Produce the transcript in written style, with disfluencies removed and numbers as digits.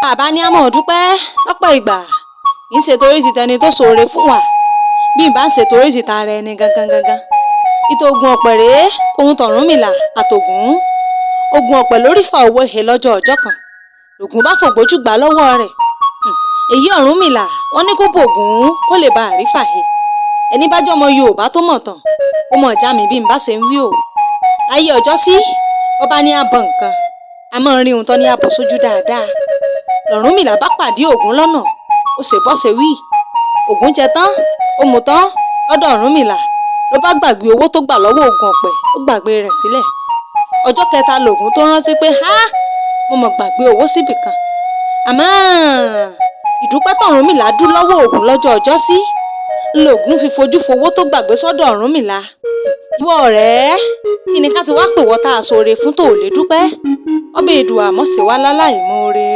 Bàbá ní a mọ̀ dúpẹ́ lọ́pọ̀ ìgbà, kì í ṣe torí ti tẹni tó ṣoore fún wa, bí n bá ń ṣe torí ti tara ẹni gangan gangan. Ìtàn Ògún ọ̀pẹ rèé, tòun tọ̀rúnmìlà àtògún. Ògún ọ̀pẹ lórí fa owó he lọ́jọ́ ọjọ́ kan. Lògún bá fògbójú gbà lọ́wọ́ rẹ̀. Èyí Ọ̀rúnmìlà wọ́n ní kó bògún kó lè bá àrífà he. Ẹni bá jọmọ Yorùbá tó mọ̀ tán, ó mọ̀ já mi bí n bá ṣe ń wí o. Láyé ọjọ́ sí, wọ́n bá ní àbọ̀ nǹkan, a máa ń rí ohun tó ní àbọ̀ sójú dáadáa. Lọ̀rúnmìlà bá pàdé Ògún lọ́nà, ó ṣe bọ́ ṣe wí. Ògún jẹ tán, ó mu tán lọ́dọ̀ Ọ̀rúnmìlà, ló bá gbàgbé owó tó gbà lọ́wọ́ Ògún ọ̀pẹ, ó gbàgbé rẹ̀ sílẹ̀. Ọjọ́ kẹta lògún tó rántí pé há, mo mọ̀ gbàgbé owó síbì kan. Àmọ́ ìdúpẹ́ tọ̀rúnmìlà dú lọ́wọ́ Ògún lọ́jọ́ ọjọ́ sí, lògún fi fojú fowó tó gbàgbé sọ́dọ̀ Ọ̀rúnmìlà. Ìwọ ọ̀rẹ́, kí ni ká ti wá pè wọ́ tá a ṣoore fún tó ò lè dúpẹ́? Ọbẹ̀ Èdùà mọ̀ sí wa láláì moore.